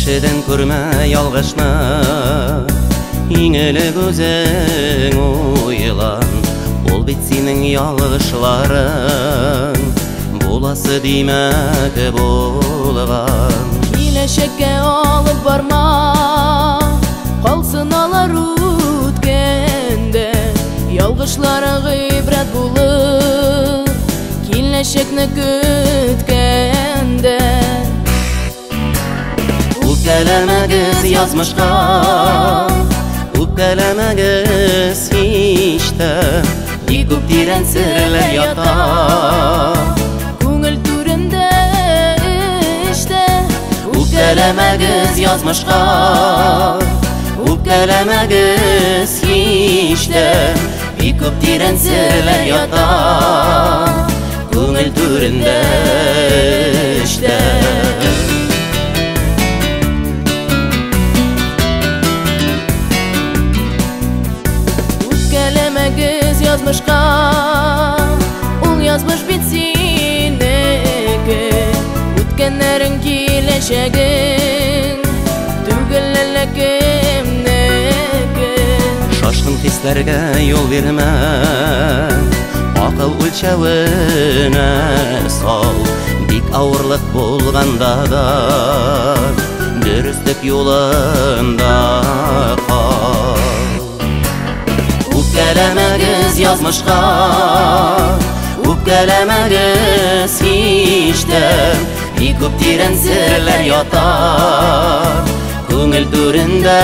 Кешедән күрмә ялгышны, иң элек үзең уйлан. Ул бит синең ялгышларың буласы димәк булган. Киләчәккә алып барма, калсын алар үткәндә. Ялгышлары гыйбрәт булыр киләчәкне көткәндә. Үпкәләмәгез язмышка, үпкәләмәгез һич тә, бик күп тирән серләр ята күңел түрендә эштә. Үпкәләмәгез язмышка, үпкәләмәгез һич тә, бик күп тирән серләр ята күңел түрендә эштә. Үпкәләмәгез язмышка, ул язмыш бит синеке. Үткәннәрең киләчәгең түгел әллә кемнеке. Шашкын хисләргә юл бирмә, акыл үлчәвенә сал. Бик авырлык булганда да дөреслек юлында кал. Үпкәләмәгез язмышка, үпкәләмәгез һич тә, бик күп тирән серләр ята күңел түрендә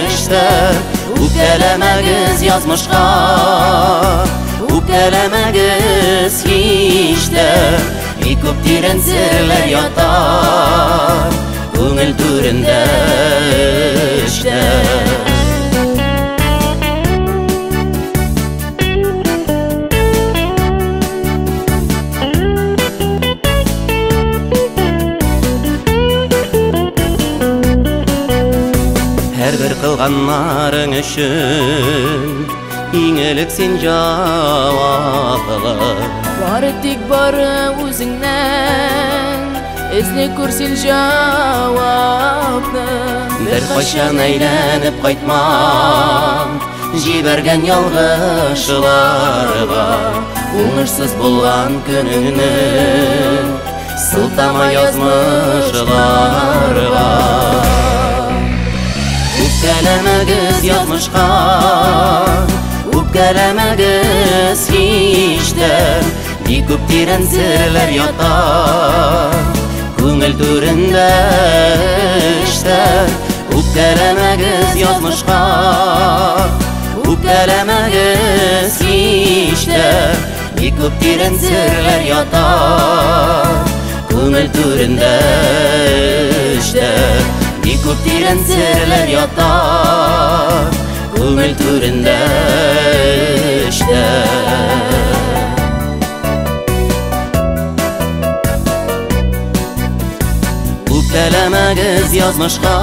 эштә. Үпкәләмәгез язмышка, үпкәләмәгез һич тә, бик күп тирән серләр ята күңел түрендә эштә. Һәрбер кылганнарың өчен иң элек син җаваплы. Бары тик бары үзеңнән эзли күр син җавапны. Беркайчан әйләнеп кайтмам җибәргән ялгышларга. Уңышсыз булган көнеңне сылтама язмышларга. Үпкәләмәгез язмышка, үпкәләмәгез һич тә, бик күп тирән серләр ята күңел түрендә эштә. Үпкәләмәгез язмышка, үпкәләмәгез һич тә, бик күп тирән серләр ята күңел түрендә эштә. Бик күп тирән серләр ята күңел түрендә эштә. Үпкәләмәгез язмышка,